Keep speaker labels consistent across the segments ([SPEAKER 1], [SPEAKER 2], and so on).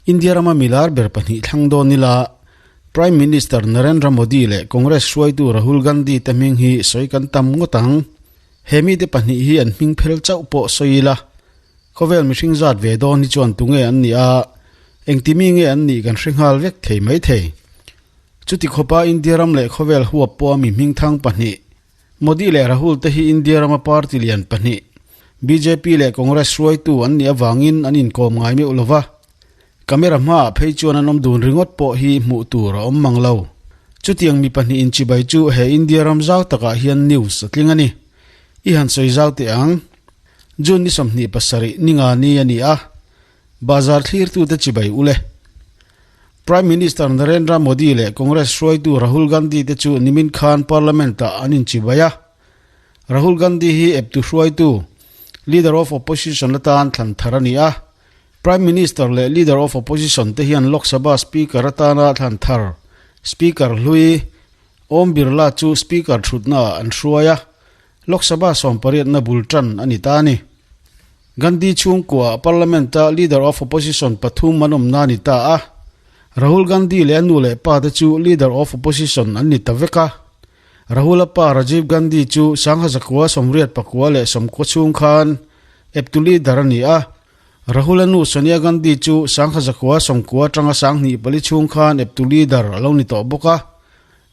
[SPEAKER 1] India rama milar ber pahnih thlang dawn ila Prime Minister Narendra Modi leh Congress hruaitu Rahul Gandhi te hming hi sawi kan tam ngawt ang. He mite pahnih hi an hming phel chauh pawh sawi ila khawvel mihring zat ve dawn hi chuan tunge an nih a, engtimi nge an nih kan hre nghal vek thei mai thei. Chuti khawpa India ram leh khawvel huap pawha mi hmingthang pahnih Modi leh Rahul te hi India rama party lian pahnih, bjp leh Congress hruaitu an nih avangin an inkawm ngai meuh lo va. Camera hmaah phei chuan an awm dun ringawt pawh hi hmuh tur a awm mang lo. Chutiang mi pahnih inchibai chu he India ram zau takah hian news a tling a ni. I han sawi zau teh ang. June ni 27 ninga ni a ni a, Bazar thlirtute chibai ule. Prime Minister Narendra Modi leh Congress hruaitu Rahul Gandhi te chu nimin khan Parliament-ah an inchibai a. Rahul Gandhi hi eptu hruaitu, Leader of Opposition atan thlan thar a ni a. Prime Minister leh Leader of Opposition te hian Lok Sabha Speaker atana thlan thar, Speaker hlui Om Birla chu Speaker thutnaah an hruai a. Lok Sabha sawmpariatna bul tan a ni ta a ni. Gandhi chhungkua Parliament-a Leader of Opposition pathum an awmna a ni ta a. Rahul Gandhi leh a nu leh pa te chu Leader of Opposition an ni ta vek a. Rahul-a pa Rajiv Gandhi chu sangha zakua sawmriat pakua leh sawmkua chhung khan eptu leader a ni a. Rahul-a nu Sonia Gandhi chu sangha zakua sawmkua atanga sanghnih pali chhung khan eptu leader a lo ni tawh bawk a.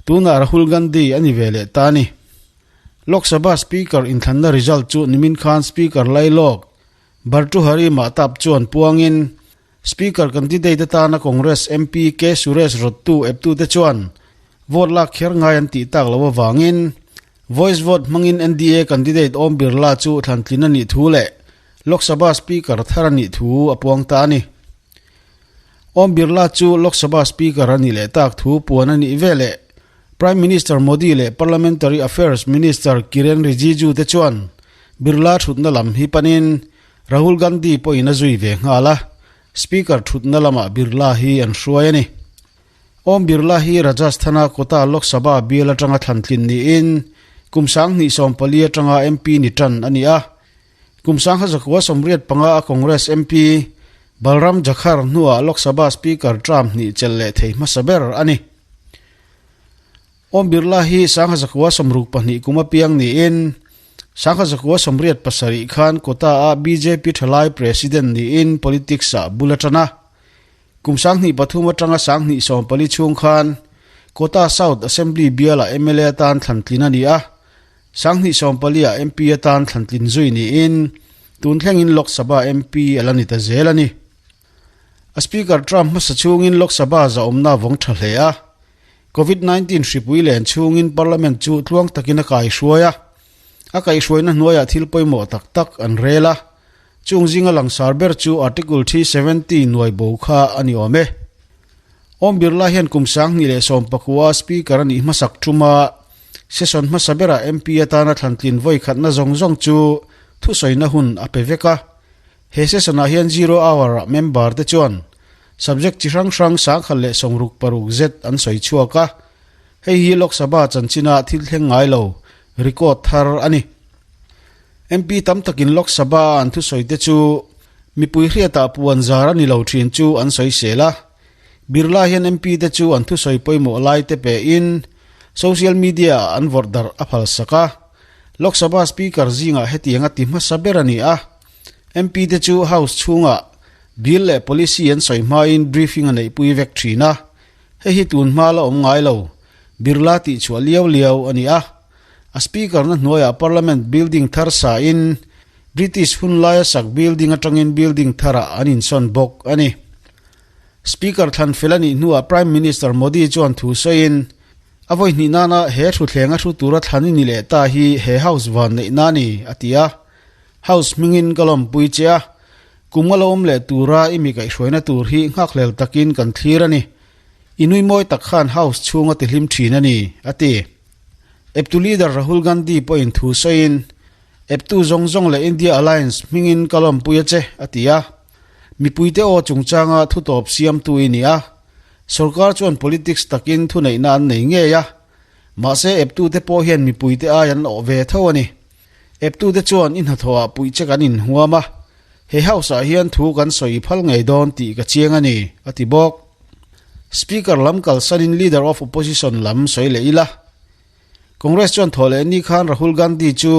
[SPEAKER 1] Tunah Rahul Gandhi a ni ve leh ta a ni. Lok Sabha Speaker inthlanna result chu nimin khan Speaker Lailawk Bhartuhari Mahtab chuan puangin Speaker candidate atana Congress MP K Suresh rawttu eptute chuan vote lak kher ngai an tih tak loh avangin voice vote hmangin NDA candidate Om Birla chu thlantlin a nih thu leh Lok Sabha Speaker thar a nih thu a puang ta a ni. Om Birla chu Lok Sabha Speaker a nih leh tak thu puan a nih veleh Prime Minister Modi leh Parliamentary Affairs Minister Kiren Rijiju te chuan Birla thutna lam hi panin Rahul Gandhi pawhin a zui ve nghal a, Speaker thutna lamah Birla hi an hruai a ni. Om Birla hi Rajasthana Kota Lok Sabha bial atanga thlantlin niin kum 2014 atanga MP ni tan a ni a. Kum 1985 a Congress MP Balram Jakhar hnuah Lok Sabha Speaker term hnih chelh leh thei hmasa ber a ni. Om Birla hi 1962 kum apiang niin 1987 khan Kota-a bjp thalai president niin politics-ah bul a tan a. Kum 2003 atanga 2014 chhung khan Kota South Assembly bialah mla atan thlantlin a ni a, 2014-ah MP atan thlantlin zui niin tun thlengin Lok Sabha MP a la ni ta zel a ni. A Speaker Trump hmasa chhungin Lok Sabha zahawmna a vawng tha hle a. Covid 19 hripui len chhungin Parliament chu tluang takin a kaihruai a. A kaihhruaina hnuaiah thil pawimawh tak tak an rel a. Chung zinga langsar ber chu Article 370 nuai bo kha a ni awm e. Om Birla hian kum 2019 a Speaker a nih hmasak thuma session hmasa berah MP atana thlantlin vawi khatna zawng zawng chu thusawina hun a pe vek a. He session-ah hian Zero Hour-ah member te chuan subject chi hrang hrang 166 zet an sawi chhuak a, hei hi Lok Sabha chanchina thil thleng ngai lo record thar a ni. MP tam takin Lok Sabha-a an thusawi te chu mipui hriatah puan zar a ni lo thin chu an sawi sel a. Birla hian MP te chu an thusawi pawimawh lai te pein social media-ah an vawrh darh a phalsak a. Lok Sabha Speaker zingah hetiang a ti hmasa ber a ni a. MP te chu House chhungah Bill leh Policy an sawi hmain briefing a neihpui vek thin a, hei hi tun hma la awm ngai lo, Birla tihchhuah liau liau a ni a. A Speaker na hnuaiah Parliament building thar sain British hun laia sak building atangin building tharah an insawn bawk a ni. Speaker thlan fel a nih hnuah Prime Minister Modi chuan thu sawiin, A vawi hnih nana he thutthleng a thu tura thlan i ni leh ta hi he House van neih na a ni, a ti a. House hmingin ka lawmpui che a, kum a lo awm leh tura i mi kaihhruaina tur hi nghakhlel takin kan thlir a ni. I nui mawi tak khan House chhung a tihlim thin a ni, a ti. Eptu leader Rahul Gandhi pawhin thu sawiin, Eptu zawng zawng leh India Alliance hmingin ka lawmpui a che, a ti a. Mipuite aw chungchanga thutawp siamtu i ni a, sorkar chuan politics takin thuneihna an nei ngei a, mahse eptute pawh hian mipuite ai an awh ve tho a ni. Eptute chuan i hnathawhah puih che kan inhuam a, He House-ah hian thu kan sawi phal ngei dawn tih ka chiang a ni, a ti bawk. Speaker lam kalsanin Leader of Opposition lam sawi leh ila. Congress chuan thawh leh ni khan Rahul Gandhi chu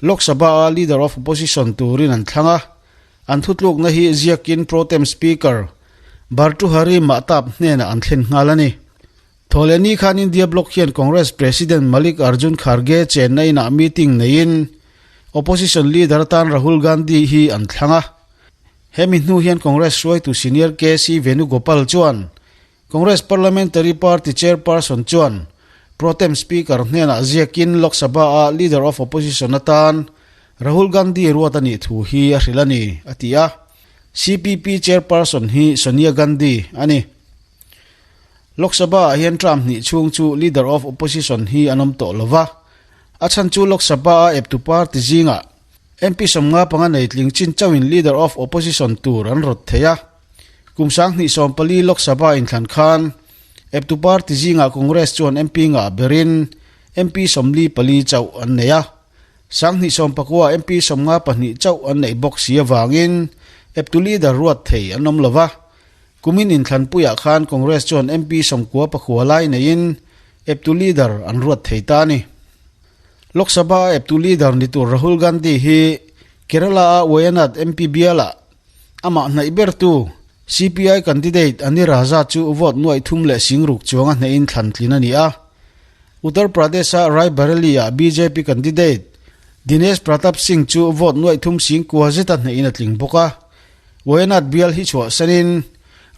[SPEAKER 1] Lok Sabha-a Leader of Opposition turin an thlang a, an thutlukna hi ziakin Pro Tem Speaker Bhartuhari Mahtab hnenah an thlen nghal a ni. Thawh leh ni khan India Bloc hian Congress President Malik Arjun Kharge chenna inah meeting neiin Opposition Leader atan Rahul Gandhi hi an thlang a. Hemi hnu hian Congress hruaitu senior KC Venugopal chuan Congress Parliamentary Party Chairperson chuan Pro Tem Speaker hnenah ziakin Lok Sabha-a Leader of Opposition atan Rahul Gandhi ruat a nih thu hi a hrilh a ni, a ti a. CPP Chairperson hi Sonia Gandhi a ni. Lok Sabha-ah hian term hnih chhung chu Leader of Opposition hi an awm tawh lo va, a chhan chu Lok Sabha-a eptu party zingah MP 55 nei tling chin chauhin Leader of Opposition tur an rawt thei a. Kum 2014 Lok Sabha inthlan khan eptu party zingah Congress chuan MP ngah berin MP 44 chauh an nei a. 2019 MP 52 chauh an neih bawk si avangin eptu leader ruat thei an awm lo va. Kumin inthlanpuiah khan Congress chuan MP 94 lai neiin eptu leader an ruat thei ta a ni. Lok Sabha-a eptu leader ni tur Rahul Gandhi hi Kerala-a Wayanad MP bialah Amah hnaih bertu CPI candidate Ani Raja chu vote nuaih thum leh singruk chuang a hnehin thlan tlin a ni a. Uttar Pradesh-a Raebareli-ah bjp candidate Dinesh Pratap Singh chu vote nuaih thum sing kua zeta hnehin a tling bawk a. Wayanad bial hi chhuahsanin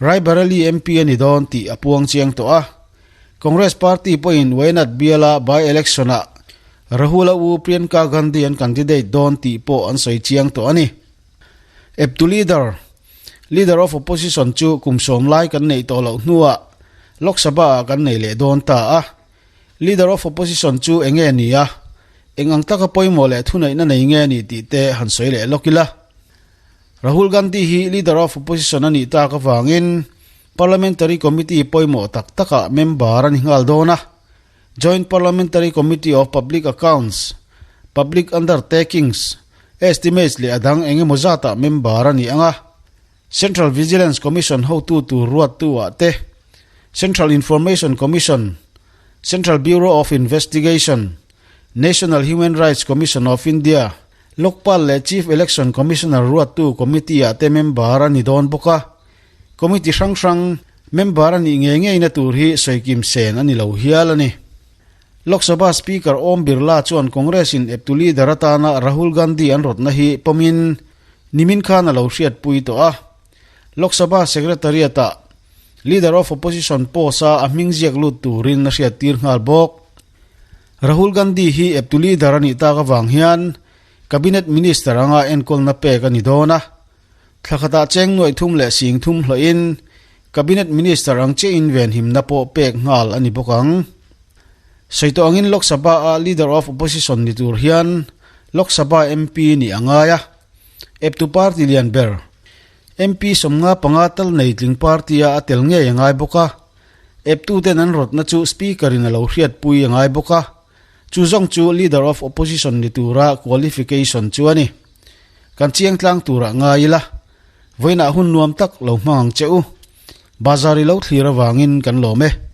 [SPEAKER 1] Raebareli MP a ni dawn tih a puang chiang tawh a. Congress party pawhin Wayanad biala by-election-ah Rahul-a u Priyanka Gandhi an candidate dawn tih pawh an sawi chiang tawh a ni. Eptu Leader, Leader of Opposition chu kum sawm lai kan neih tawh loh hnuah Lok Sabha ah kan nei leh dawn ta a. Leader of Opposition chu eng nge ni a, eng ang taka pawimawh leh thuneihna nei nge ni tih te han sawi leh lawk ila. Rahul Gandhi hi Leader of Opposition a nih tak avangin Parliamentary Committee pawimawh tak takah member a ni nghal dawn a. Joint Parliamentary Committee of Public Accounts, Public Undertakings, Estimates leh a dang eng emaw zatah member a ni ang a. Central Vigilance Commission hotu tur ruattu ah te, Central Information Commission, Central Bureau of Investigation, National Human Rights Commission of India, Lokpal leh Chief Election Commissioner ruattu committee ah te member a ni dawn bawk a. Committee hrang hrang member a nih ngei ngeina tur hi sawikim sen a ni lo hial a ni. Lok Sabha Speaker Om Birla chuan Congress in eptu leader atana Rahul Gandhi an rawtna hi pawmin nimin khan a lo hriatpui tawh a. Lok Sabha Secretariat-ah Leader of Opposition post-a a hming ziak lut turin a hriattir nghal bawk. Rahul Gandhi hi eptu leader a nih tak avang hian Cabinet Minister anga enkawlna pek a ni dawn a. Thla khatah cheng nuaih thum leh sing thum hlawhin Cabinet Minister ang chiahin venhimna pawh pek nghal a ni bawk ang. Sawi tawh angin Lok Sabha-a Leader of Opposition ni tur hian Lok Sabha MP nih a ngai a, eptu party lian ber MP 55 tal nei tling party-a a tel ngei a ngai bawk a, eptuten an rawtna chu Speaker-in a lo hriatpui a ngai bawk a, chu zawng chu Leader of Opposition ni tura qualification chu a ni. Kan chiang tlang turah ngai ila, vawiinah hun nuam tak lo hmang ang che u. Bazar i lo thlir avangin kan lawm e.